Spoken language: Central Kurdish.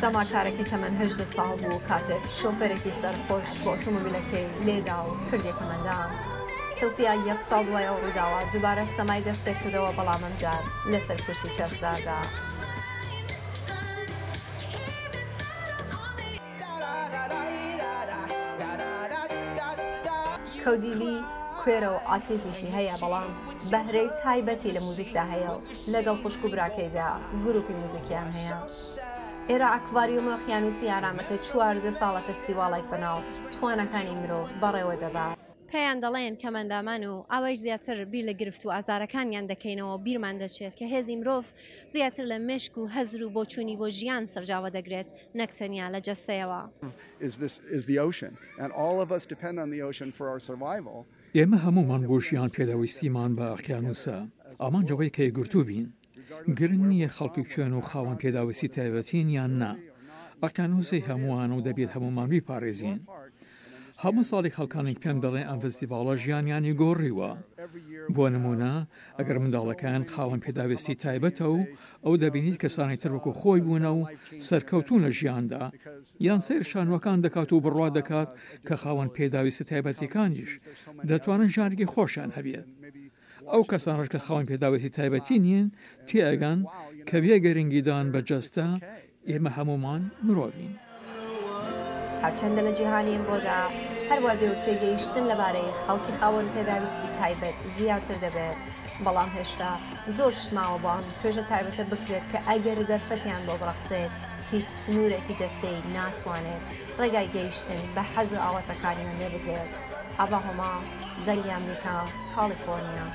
سەماکارێکی تەمەن 18 ساڵ بوو کاتێک شۆفێرێکی سەرخۆش بۆ ئۆتۆمۆبیلەکەی لێدا و کردیە کەمەندام. چڵسیا یەک ساڵ دوای ئەو ڕووداوە دووبارە سەمای دەست پێکردەوە بەڵام ئەمجار لەسەر کورسی چەرخداردا. کۆدی لی کوێرە و ئاتیزمیشی هەیە بەڵام بەهرەی تایبەتی لە موزیکدا هەیە و لەگەڵ خوشک و براکەیدا گروپی موزیکیان هەیە. ئێرە ئەکواریۆمە ئۆقیانوسی ئارامەکە 14 ساڵە فستیواڵێک بەناو تواناکانی مرۆڤ بەڕێوە دەبات. پێیان دەڵێن کەمئەندامان و ئاوایش زیاتر بیر لە گرفت و ئازارەکانیان دەکەینەوە و بیرمان دەچێت کە هێزی مرۆڤ زیاتر لە مێشک و هزر و بۆچوونی بۆ ژیان سەرجاوە دەگرێت نەک تەنیا لە جەستەیەوە. ئێمە هەموومان بۆ ژیان پێداویستیمان بە ئەقیانووسە، ئامانج ئەوەیە کە یەکگرتوو بین. گرنگ نییە خەڵکی کوێن و خاوەن پێداویستی تایبەتین یان نا، ئەقیانووس هی هەمووانە و دەبێت هەموومان بیپارێزین. هەموو ساڵێک خەڵکانێک پێم دەڵێن ئەم فستیڤاڵە ژیانیانی گۆڕیوە. بۆ نموونە ئەگەر منداڵەکەیان خاوەن پێداویستی تایبەتە و ئەو دەبینیت کەسانی تر وەکو خۆی بوونە و سەرکەوتوون لە ژیاندا، یان سەیر شانۆکان دەکات و بڕوا دەکات کە خاوەن پێداویستە تایبەتیەکانیش دەتوانن ژیانێکی خۆشیان هەبێت. ئەو کەسانەش کە خاوەن پێداویستی تایبەتی نین تێئەگەن کە بێ گرنگیدان بە جەستە ئێمە هەموومان مرۆڤین. هەرچەندە لە جیهانی ئەمڕۆدا هەروا دێ و تێگەیشتن لەبارەی خەڵکی خاوەن پێداویستی تایبەت زیاتر دەبێت، بەڵام هێشتا زۆر شت ماوە بۆ ئەم توێژە تایبەتە بکرێت کە ئەگەر دەرفەتیان بۆ بڕەخسێت هیچ سنوورێکی جەستەیی ناتوانێت ڕێگای گەیشتن بە حەز و ئاواتەکانیان لێ بگرێت. ئاڤا هۆما، دەنگی ئەمریکا، کالیفۆرنیا.